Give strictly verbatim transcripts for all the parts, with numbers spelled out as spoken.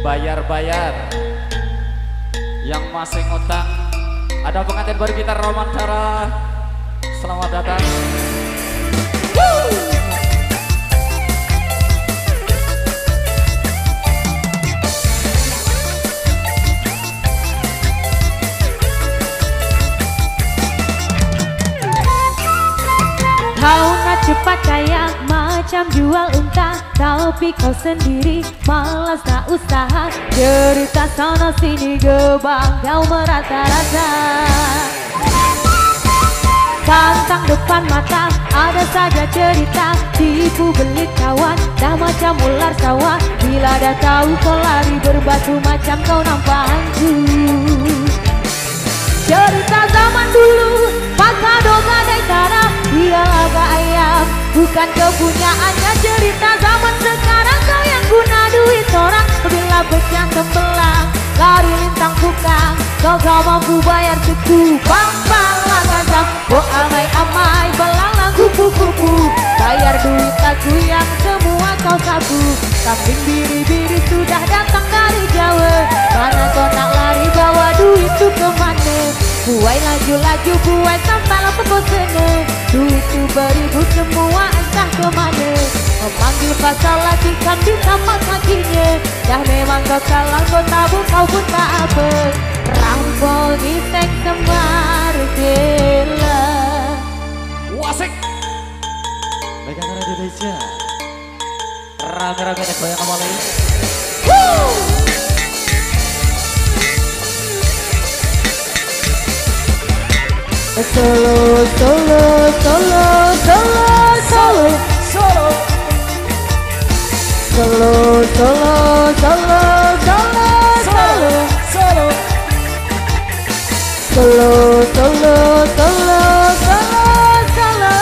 Bayar-bayar. Yang masih ngutang. Ada pengantin baru kita, Romantara. Selamat datang. Kau nak cepat kaya macam jual unta, tapi kau sendiri malas nak usaha. Cerita sana sini gebang, kau merata-rata. Pantang depan mata, ada saja cerita. Tipu belit kawan, dah macam ular sawah. Bila dah tahu kau lari berbatu, macam kau nampak hantu. Cerita zaman dulu, Pak Kado gadai tanah, dia agak ayam. Bukan kepunyaannya, cerita zaman sekarang. Kau yang guna duit orang, bila pecah tembelang, lari lintang pukang. Kau tak mampu bayar, teku bang bang lah kasar. Oh amai amai, belalang kupu-kupu. Bayar duit aku yang semua kau sapu. Kambing biri-biri sudah datang dari Jawa. Mana kau nak lari, bawa duit tu ke mana? Buai laju-laju, buai sampai lah pukul sana. Duit tu beribu, semua entah ke mana. Memanggil pasal lagi, kambing tapak kakinya. Dah memang kau salah, kau tabu, kau pun tak apa. Rampok ni seng semar gila. Wasik. Mereka kan Indonesia. Rame-rame nih goyang sama lagi. Solo, solo, solo, solo, solo. Solo. Solo, solo, solo, solo, solo. Solo. Solo, solo, solo, solo, solo.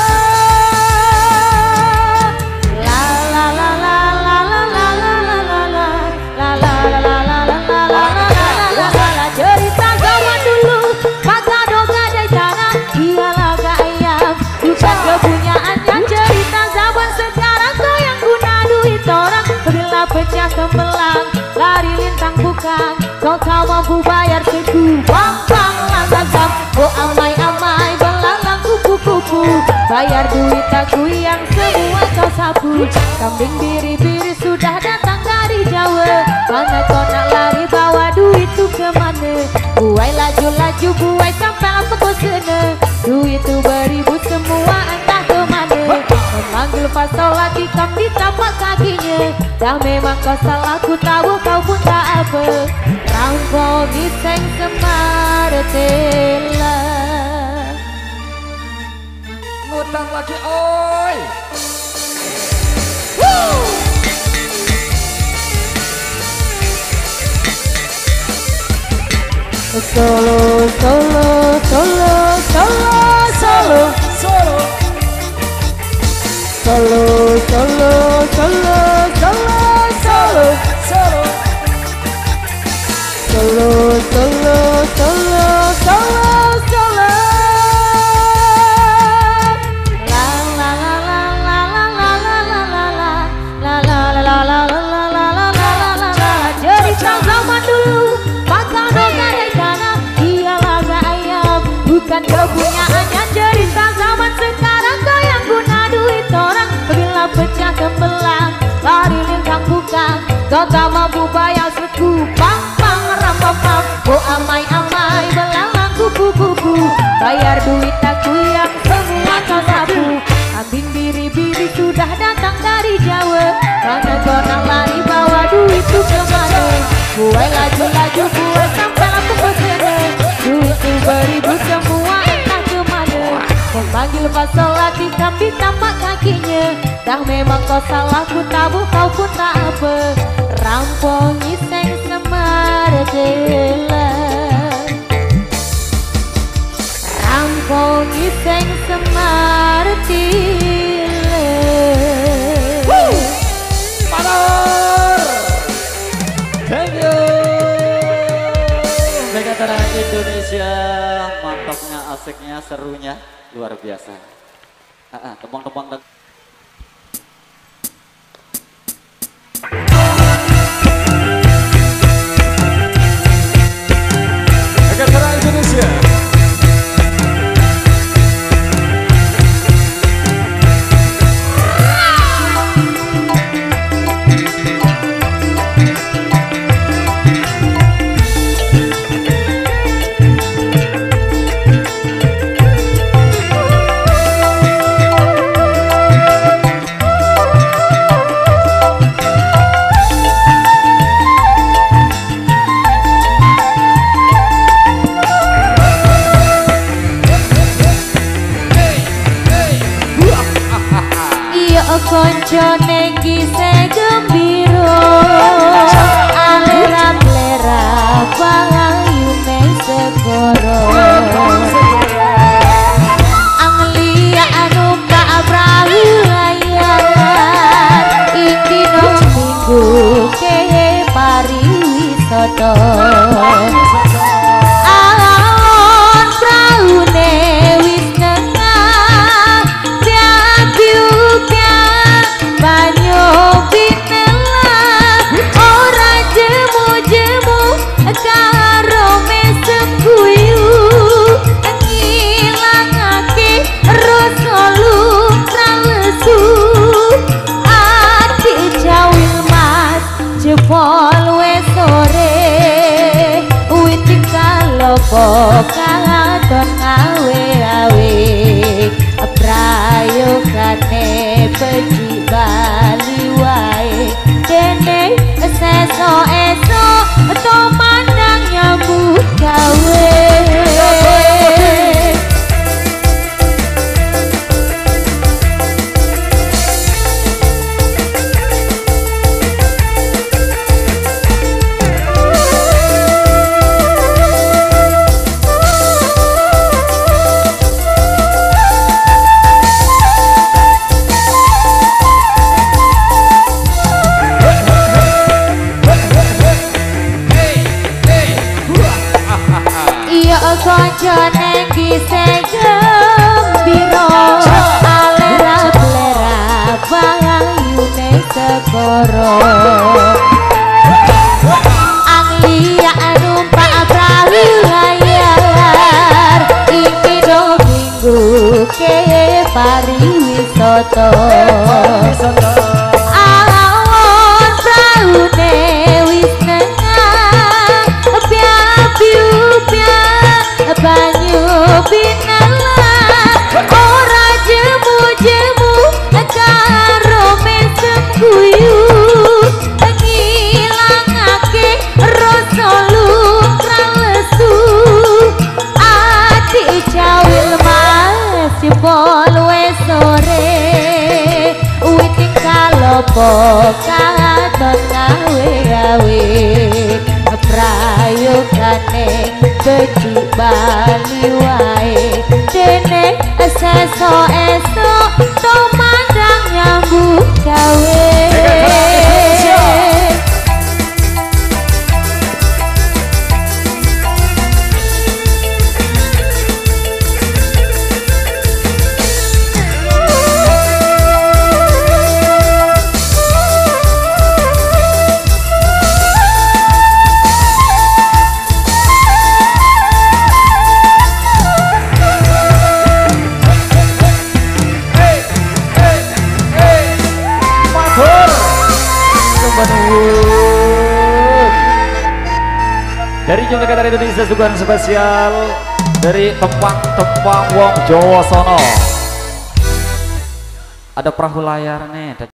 La la la la la la la la la la la. La la la la la la la la la la la la. Cerita zaman dulu, Pak Kado gadai tanah, dia lagak ayam. Bukan kepunyaannya, cerita zaman sekarang. Kau yang guna duit orang, bila pecah tembelang, lari lintang bukang. Kau tak mampu bayar, teku bang bang lah kasar. Oh amai amai, belalang kupu-kupu. Bayar duit aku yang semua kau sapu. Kambing biri-biri sudah datang dari Jawa. Mana kau nak lari, bawa duit tu ke mana? Buai laju-laju, buai sampai lah pukul sana. Duit tu beribu, semua entah ke mana. Memanggil pasal lagi, kambing tapak kakinya. Dah memang kau salah, ku tahu, kau pun tak apa. Rampok ni seng semar tela. Ngutang lagi, oi. Solo, solo, solo, solo, solo. Solo. Solo, solo, solo, solo, solo. Solo. Solo, solo, solo, solo, solo. La la la la la la la la la la la. La la la la la la la la la la la la. Cerita zaman dulu, Pak Kado gadai tanah, dia lagak ayam. Bukan kepunyaannya, cerita zaman sekarang. Kau yang guna duit orang, bila pecah tembelang, lari lintang bukang. Kau tak mampu bayar, seku pang pang ram pam pam. Oh amai amai, belalang kupu-kupu. Bayar duit aku yang semua kau sapu. Kambing biri-biri sudah datang dari Jawa. Mana kau nak lari, bawa duit tu ke mana? Buai laju-laju, buai sampai lah pukul sana. Duit tu beribu, semua entah ke mana. Memanggil pasal lagi, kambing tapak kakinya. Dah memang kau salah, ku tabu, kau pun tak apa. Rampok ni seng semar tela. Rampok ni seng semar tela. Manor. Thank you. Mega Tanah Indonesia, mantapnya, asiknya, serunya, luar biasa. Ah, ah, tembang-tembang dan Koncone ki sing gembira, alera-plera pangayune segara. Angliak numpak prau layar, iki no minggu ke pariwisata. Alon praune wis nengah, piak-piukan banyu binelah, ora jemu-jemu karo mesem guyu, ngilangake rasa luka lesu. Adik Jawil Mas, jebol wis sore, witing kalopo katon ngawe-awe, prayogane becik bali wae, dene sesok-esok to mandang nyambut gawe. Iya, kancane ki sing gembira, alera-plera pangayune segara. Angliak numpak prau layar, iki do minggu ke pariwisata. Alon praune wis nengah, piak-piukan banyu binelah, ora jemu-jemu karo mesem guyu, ngilangake rasa luka lesu. Adik Jawil Mas, jebol wis sore, witing kalopo katon ngawe-awe, prayogane becik bali wae, dene sesok-esok to mandang nyambut gawe. Matur. Sembah nuwun. Dari Jumlah Qatar Indonesia, suguhan spesial dari Tempang-Tempang Wong Jawa Sono. Ada perahu layar nih, ada